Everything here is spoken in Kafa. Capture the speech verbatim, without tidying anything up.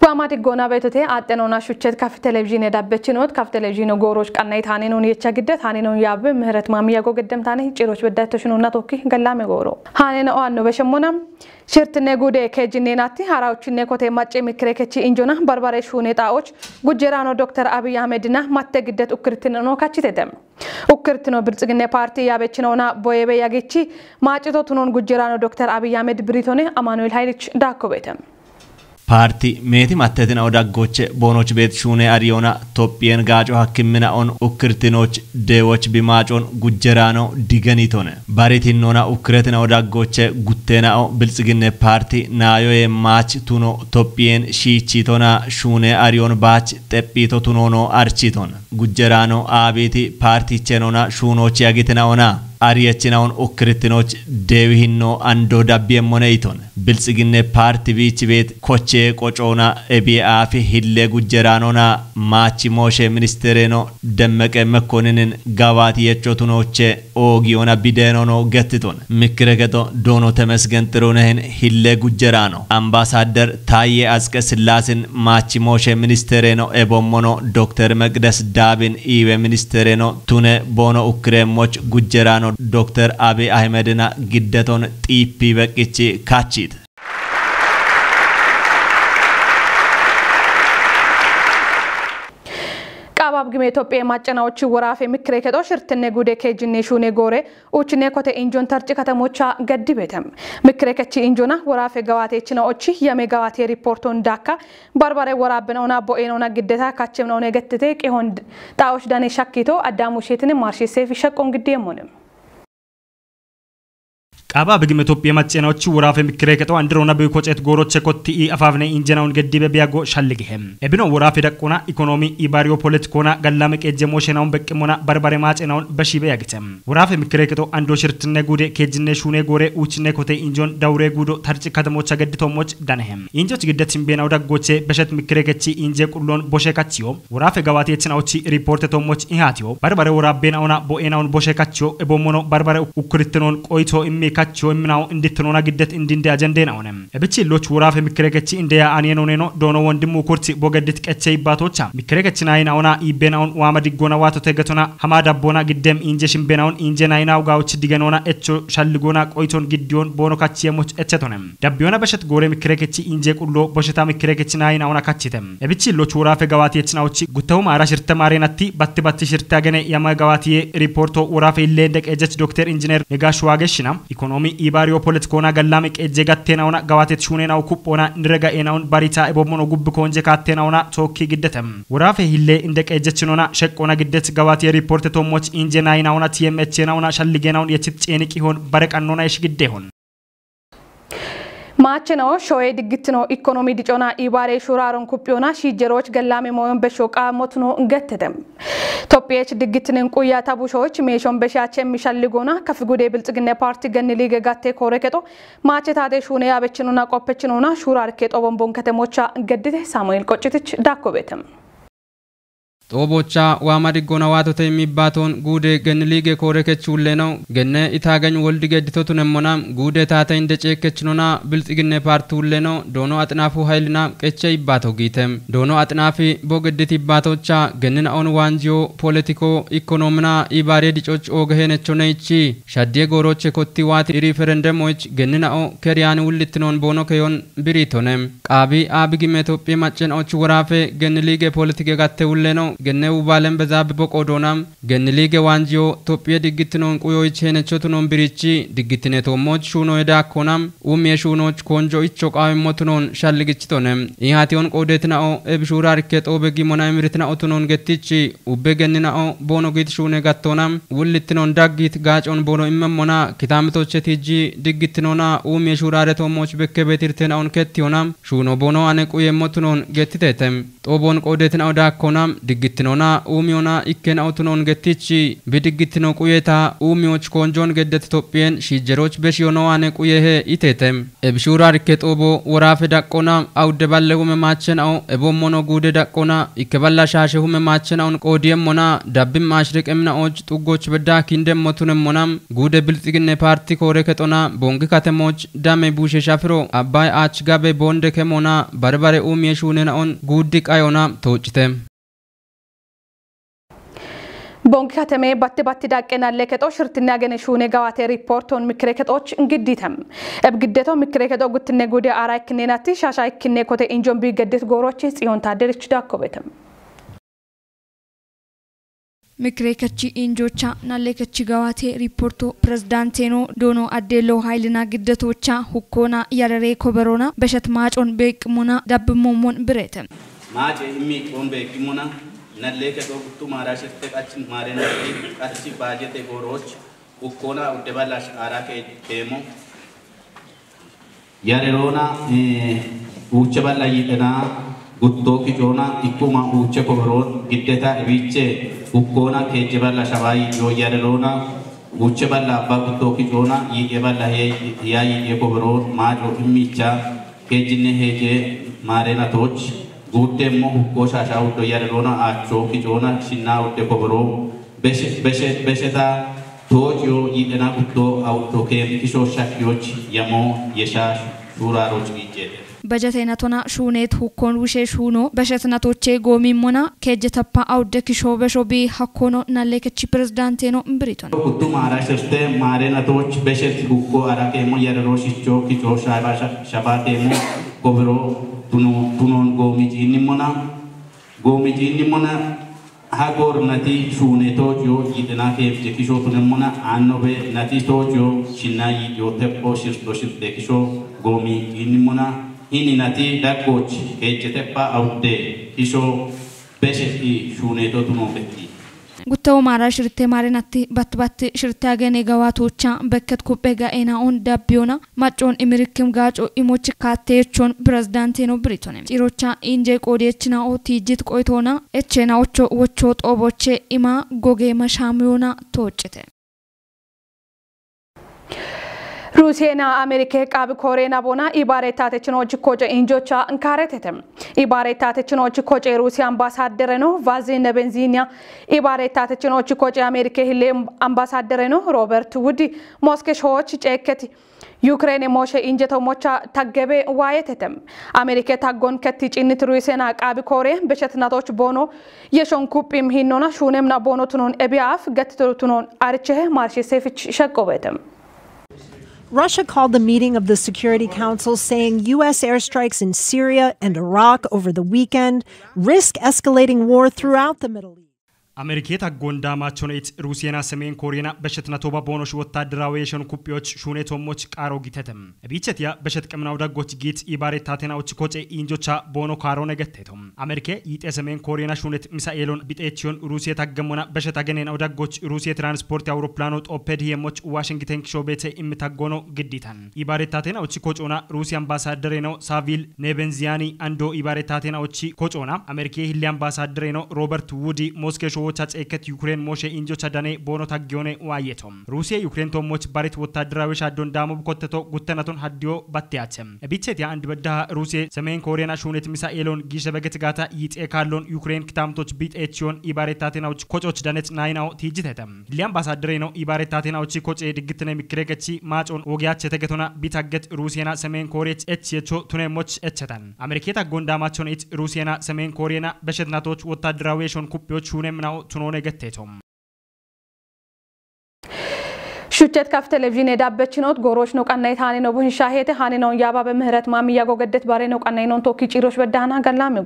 Guamati gona betote atte nona shuchet kaf televizhine dabbechinot kaf televizhino goroch qannait hane non yecha giddet hane non yabbe mihret mamiya go geddem tane ciroch bedda etto shinonna tokki gallame goro. Hane no anno beshemmona. Shirtine gude kejinne natti harauchinne kote macce mikre kechi injona barbare shune taoch gujjerano Doktor Abiy Ahmedina matte giddet ukkirtine no kachitete. Ukkirtino Bilxiginne Parti yabechinona boyebe yagichi maacito tunon gujjerano Doktor Abiy Ahmed Britone Amanuel Haylich dakkobete. Paarti meeti mattetina odaggoche boonoch beet shuune ariyona Tophiyen gaaco hakkimmina on ukkirtinoch deewoch bimaacon gujjeraano digenitone. Baritinnona ukkiretina odaggoche gutteenao Bilxiginne Paarti naayoye maach tuno Tophiyen shiichiitona shuune ariyon baach xephiito tunoono archiiton. Gujjeraano aabiiti paartichenona shuunoochi agitinaona. Ariyechinaon ukkirittinoch deewihinno ando dabbiemmone iton. Bilxiginne paarti biichi beet kochee qocoona ebiye aafi hille gujjeraanona maachi mooshe ministereeno Demmeqe Mekkoninin gawaati yechotunooche oogiyona bideenono gettiton. Mikkireketo doono Temesgen Xirunehin hille gujjeraano. Ambaasaadder Taayye Atsqe Sillaasin maachi mooshe ministereeno ebommono Dokter Meqdes Daabin iiwe ministereeno tune boono ukkireemmoch gujjeraano Dokter Abiy Ahimedina giddeton xiippii beqqichi kachiit. Qaabab gime Itophiya maccanaochi woraafe mikkire kexo shirtinne gude keejinne shuune goore uuchinne kote injon tarci katamocha gaddibete. Mikkire kechi injona woraafe gawaatechinaochi yame gawaate riporton daakka barbare woraabbenaona bo'eenoona giddeta kachemnaone gettete qihon xaosh dane shakkito Addaamu Sheetine Maarshi Seefi shaqqon giddiyeemmone. Qaaba bigime Itophiya maccena ochi woraafe mikkire kexo andirona bi koceet gooroche kotti i afaafne injenaun geddibe biyago shalligihe. Ebino woraafe daqqona ikonomi ibariyo politikona gallame qeejje mooshenaun beqqimona barbare maacenaun bashibe yagite. Woraafe mikkire kexo ando shirtinne guude keejjinne shuune goore uuchinne kote injon dawure guudo tarci katamocha gedditoommoch danehe. Injoch giddet himbeenaw daggoche beshet mikkire kechi inje qulloon boshe kachiyo. Woraafe gawaatiyechinaochi riporte tommoch ihaatiyo. Barbare woraabbeenaona bo'eenaun boshe kachiyo ebommono barbare ukkurittinoon qoyito immi kachiyo imminao indittinoona giddet indinde ajendeenaone. Ebichi illoch woraafe mikkire kechi indeya aniyenooneno doono wondimmu kurti bogeddit qeche ibbaatocha. Mikkire kechinaayinaona iibbeenaon waama diggoona waatote getona hamaa dabboona giddem inje shimbeenaon inje naayinaaw gaawuchi digenoona echo shalligoona qoyitoon giddiyoon boono kachiyemoch echetone. Dabbiyona beshet goore mikkire kechi inje qullo bosheta mikkire kechi naayinaona kachite. Ebichi illoch woraafe gawaatiyechinaochi guttehu maara shirte maareenatti batti batti shirte agene yama gawaatiye riporto woraafe ille deqeejech Dokter Injiner Negash Waageshina ikonomi ibaariyo politikoona gallame qeejje gatteenaona gawaatet shuuneenaw kuphoona nirega'eenaun barita ebommono gubbi koonje kaatteenaona tookki giddete. Woraafe hille inde qeejjechinoona sheqqoona giddet gawaatiye riporte tommoch inje naayinaona T M H eenaona shalligeenaun yechit ceeni qihon bare qannoona ish giddeehon. Maacheno shoye diggittino ikonomi dicona ibaare shuraaron kupiyona shiijjeroch gallame moyon besho qaamotuno gettete. Tophiyech diggittinen quya tabushoch meeshon beshache mishalligona kafigude Bilxiginne Parti Genni Liige gatte koore kexo maache taate shuune yaabechinona qoppechinona shuuraar kexo bombon ketemocha geddite Samuel Qoccitich daakko beete. Xoobocha waama diggona waatote immibbaaton guude Genni Liige koore kechuulleno genne itaageny woldi gedditotunemmona guude taate inde ceekkechinona Bilxiginne Partuulleno doono axinaafu hayilina qeche ibbaato giite. Doono axinaafi bogedditi ibbaatocha genninaon waanjiyo politiko ikonoomina ibaariye dicoch oogeheenechoneichi shaddiye gooroche kotti waati riferendemoich genninao keriyaani wullittinoon boono keyon biriitone. Qaabi aabigime Itophiye maccen och woraafe Genni Liige politike gatte wulleno genne ubaalen bezaabe boqo doona. Genni Liige waanjiyo Itophiye diggittinoon quyoich heenechotunoon birichi diggittineto mooch shuunoye daakkona. Uumiye shuunooch koonjo icho qaawimmotunoon shalligichitone. Ihaatiyon qoodeetina'o ebishuuraarikke xoobe gimona imiritinaotunoon gettichi ubbe gennina'o boono giit shuune gattoona. Wullittinoon daggiit gaacon boono immemmona kitaamitoche tiijji diggittinoona uumiye shuuraare toommoch bekke beetirtenaon kettiyona. Shuuno boono ane quyemmotunoon gettiteete. Xooboon qoodeetina'o daakkona. Diggit Tinona umiona ikkena utunon gettichi bidiggitino quyeta umioch konjon geddet Itophiyen shijjeroch besh yono ane quyehe itete. Ebshurar ketobo worafe daqqona awudde balle hume maachenao ebommono guude daqqona ikke balla shaashe hume maachenao qoodiyemmona dabbim ashriqemnaoch xuggoch bedda kindemmotunemmona guude bilxiginne parti koore kexona bongi katemoch dame bushe shafiro abbay aach gabe bonde kemona barbare umiye shuunenaon guuddi qayona toocite. Bongi kateme batti batti daqqe nalle kexo shirtinne agene shuune gawate riporton mikire kexoch gidditem. Eb giddeto mikire kexo guttinne gude ara ikkinne natti shasha ikkinne kote injon bi geddit goorochi Tsiyon Tadderich dakkobetem. Mikire kechi injocha nalle kechi gawate riporto prezidanteno doono addeello haylina giddetocha hukkona yarere koberona beshet maacon beeqimona dabbimmommon biretem. Maace immi qoon beeqimona nalle kexo guttu maara shirte qachin maarena qachi baajete gooroch hukkona udde balla shaara ke keemo. Yarerona eh, uuche balla yidena gutto kicoona ikkuma uuche koberoon giddeta ebiche hukkona keejje balla shabayi yo yarerona uuche balla abba gutto kicoona yiye balla he ya yiye koberoon maaco immicha keejjinne heje maarena tooch guuddemmo hukko shasha uddo yarerona aacho kicoona shinna udde kobero beshe beshe besheta tooch yo yidena gutto awuddo keem kisho shakkiyoch yamo yesha shuraroch giijjete. Bajatena tona shuunet hukkon wushe shuuno beshetnatoche goomimmona keejjetappa awudde kisho besho bi hakkono nalle kechi prezidanteno mbiriton. Guttu maara shirte maarena tooch beshet hukko ara keemo yarero shicho kicho shaba shabatemo kobero tuno tunon goomi jiinnimmona goomi jiinnimmona hagor nati shuune tooch yo yidena keemje kisho tunemmona annobe nati tooch yo shinna yiyo teppo shirto shirte kisho goomi jiinnimmona hini nati daggoch keejje teppa awudde kisho beshe i shuune to tuno betti. Gutto maara shirte maare natti bat bat shirte agene gawatocha bekket kuppe gaena on dabbiona maccon imirikkim gaaco imoch kattechon prezidanteno biritone. Cirocha inje qoodechina o tijjit qoytona echena ocho wocho xooboche ima goge mashamiyona toocite. Ruusiyena Ameerike qaabi Kooriyena boona ibaare taatechinochi koce injocha nkaaretete. Ibaare taatechinochi koce Ruusiya ambaasaaddereno Vaazin Nebenziiniya ibaare taatechinochi koce Ameerike hille ambaasaaddereno Roobert Wudi Moske shoochi ceekketi Yukireene mooshe injeto mocha taggebe waayetete. Ameerike taggon ketti cinnit Ruusiyena qaabi Kooriye beshetnatoch boono yeshon kuppim hinnona shuunemna boono tunon ebiyaaf gettito tunon arichehe Marshe Sefich shaqqobetem. Russia called the meeting of the Security Council, saying U S airstrikes in Syria and Iraq over the weekend risk escalating war throughout the Middle East. Ameerike taggon daamachoneit Ruusiyena Semeen Kooriyena beshetnatoba boonosh wottaadderawe yeshon kuppiyoch shuuneto moch qaaro gitetem. Ebichetiya beshet qemnaw daggoch giit ibaare taatena uchi koce injocha boono kaarone getteto. Ameerike yixe Semeen Kooriyena shuunet Misaa'eelon bixeechiyon Ruusiye taggemmona beshet ageneenaw daggoch Ruusiye transporti awuroplaano xoppe diyemoch Washington kisho beete immi taggono gidditan. Ibaare taatena uchi kocona Ruusiye ambaasaaddereno Saavil Nebenziyaani ando ibaare taatena uchi kocona Ameerike hilli ambaasaaddereno Roobert Wudi Moske showocha ceekket Yukireene mooshe injocha dane boono taggiyone waayeto. Ruusiye Yukireene tommoch barit wottaadderawe shaaddon daamo bukotteto guttenaton haddiyo batteyachem. Ebichetiya andi beddaha Ruusiye Semeen Kooriyena shuunet Misaa'eelon giishe beget gaata yixe kaallon Yukireene kitaamtoch bixeechiyon ibaare taatena uchi kococh danet naayinaw tiijitete. Hilli ambaasaaddereno ibaare taatena uchi koce diggittine mikkirekechi maacon wogiyache tegetona bitagget Ruusiyena Semeen Kooriyech echi yecho tunemoch echetan. Ameerike taggon daamachoneit Ruusiyena Semeen Kooriyena beshetnatoch wottaadderawe yeshon kuppiyoch shuunemnaw tunone getteto. Shuchet kaf televizhiine dabbechinot gooroch no qannayet haane no buhin shaahete haane non yaababe ምህረት Maami yago geddet bare no qannaynon tokki ciiroch beddahana gallame